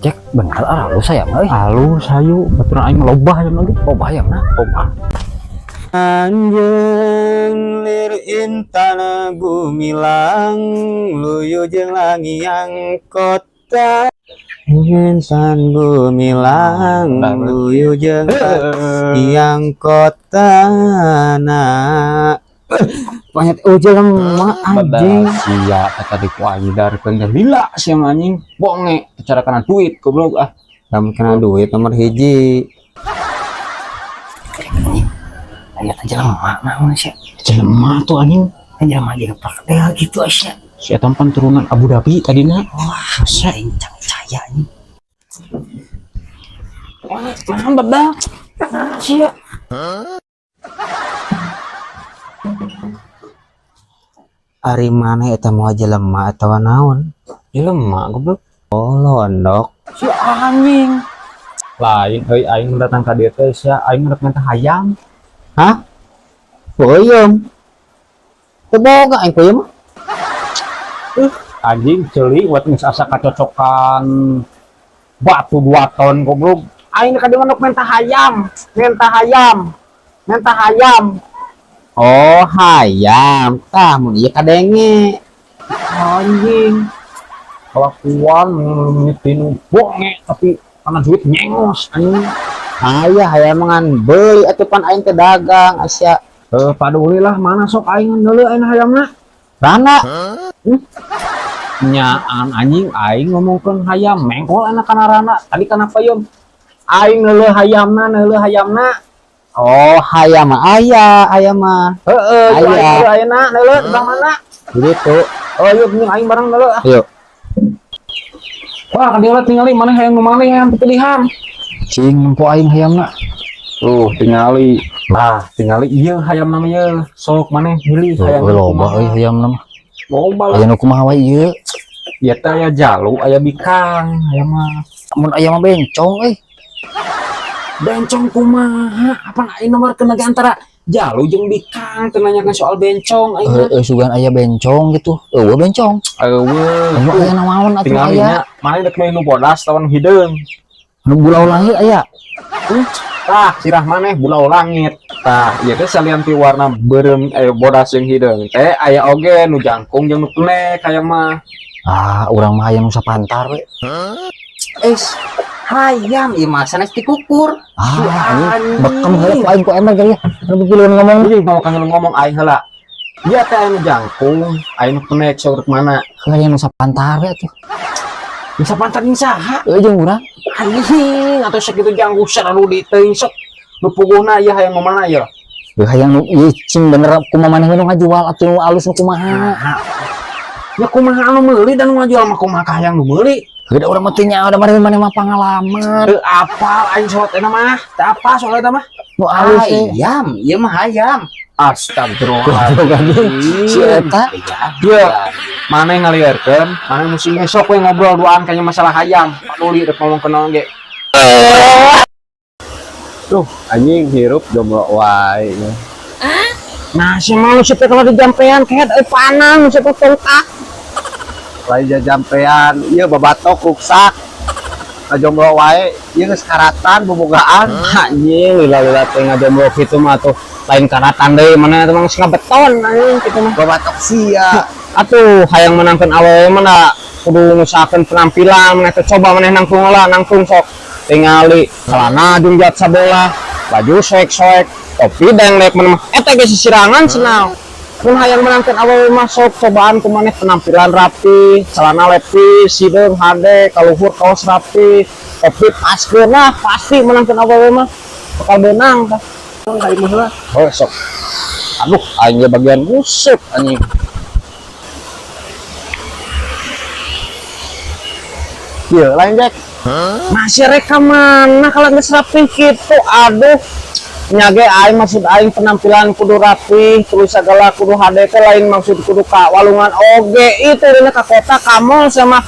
Cek bener alus hayam euy. Alus hayu, baturan aing loba hayam lagi. Loba hayamna. Loba. Anjeun lir intan gumilang luyu jeung langiang kota. Intan gumilang luyu jeung langiang kota na. Banyak oh jelema anjing. Sia kata di ku aing darkeun teh lila sia mah anjing. Bonge secara kana duit goblok ah. Kamu kena duit nomor hiji. Aya teh jelema naon sia? Jelema tuh anjing. Jelema jeung perkedel gitu sia. Si eta pan turunan Abu Dhabi tadina. Wah, aing cang caya anjing. Wah, naon babak? Sia. Ari maneh eta moal jelema atawa naon? Jelema goblok. Oh, londok. Si anjing. Lain euy aing datang ka dieu teh sia aing rek minta hayam. Hah? Peuyeum. Teu boga aing peuyeum mah. Anjing ceuli wat geus asa kacocokan batu 2 ton goblok. Aing ka dieu mah minta hayam, minta hayam, minta hayam. Oh, hayam. Tah mun ieu kadenge. Anjing. Kelakuan mimiti nu bonge tapi kana duit nyengos anjing. Aya hayam ngan beuli atuh pan aing teh dagang asa. Paduli lah mana sok aing deuleu aing hayamna. Rana. Nyaan anjing aing ngomongkeun hayam mengkol anak kana rana tadi kana payung. Aing neuleuh hayamna, neuleuh hayamna. Oh, hayam mah aya, hayam mah. Heeh, itu Aya. aing neuleuh ayeuna, neuleuh bang mana? Begitu. Oh, yuk nying aing bareng neuleuh ah. Yuk. Wah, ka dieu tingali maneh hayang nu maneh hayang pilihan. Cing nempo aing hayamna. Tuh, tingali. Nah, tingali ieu hayamna mah ieu. Sok maneh milih hayang nu Loba kumaha. euy hayamna mah. Loba lah. Aya nu kumaha wae ieu? Ieu teh aya jalu, aya bikang, hayam mah. Mun aya mah bencong euy. Bencong kumaha? Apa aing nomor kena antara jalu jeung bikang teu nanyakeun soal bencong aing mah. Heeh, sugan aya bencong gitu. Eueuh bencong. Eueuh. Anu aya naon atuh Tingali aya? nya, maneh dek meuli nu bodas atawa nu hideung? Nu bulau langit aya. Tah, sirah maneh bulau langit. Tah, ieu teh salian ti warna beureum bodas jeung hideung teh aya oge nu jangkung jeung nu penek aya mah. Ah, urang mah hayang nu sapantar we. Es hayam ieu mah sanes dikukur. Ah, anjing bekem heula ku aing ku emang kali ya. Anu pilihan ngomong. Ieu mau kang ngomong aing heula. Ieu teh anu jangkung, aya nu penek sok rek mana? Hayang nu sapantar we atuh. Nu sapantar jeung saha? Euy jeung urang. Anjing, atuh sakitu jangkung sarua di teuing sok. Nu puguhna ieu hayang nu mana ieu? Euy hayang nu ieu cing bener kumaha maneh nu ngajual atuh nu alus nu kumaha. Ya kumaha anu meuli dan nu ngajual mah kumaha ka hayang nu meuli? Heuh da urang mah teu nyaho da maneh mah pangalaman. Teu apal aing sholat eta mah, teu apal sholat eta mah. Nu alus teh. Hayam, ieu mah hayam. Astagfirullahaladzim. Si eta. Ieu maneh ngalieurkeun, maneh musim esok we ngobrol duaan kayaknya masalah hayam. Paduli rek ngomong kenal ge. Tuh, anjing hirup jomblo wae. Nah, si malu si teh kalau dijampean kayak euy panang si teh tongkak. Lain jajampean, ieu babatok ruksak. Ngajomblo wae, ieu geus karatan bobogaan. Anjing, lila-lila teh ngajomblo kitu mah atuh lain karatan deui mana teh mah geus ngabeton anjing kitu mah. Babatok sia. Atuh hayang menangkeun awewe mah da kudu ngusahakeun penampilan maneh teh coba maneh nangtung heula nangtung sok. Tingali celana jeung jat sabelah, baju soek-soek, topi dengdek maneh mah eta ge sisirangan cenah. Mun hayang menangkeun awewe mah sok cobaan ku maneh penampilan rapi, celana lepis, sideung hade, kaluhur kaos rapi, topi paskeun nah pasti menangkeun awewe mah bakal beunang tah. Oh sok. Aduh, aing ge bagian musik anjing. Ieu lain Jack. Masih reka mana kalau geus rapi kitu aduh. Nyage aing maksud aing penampilan kudu rapi, terus segala kudu hade teh lain maksud kudu ka walungan oge itu dina ka kota ka mall sama.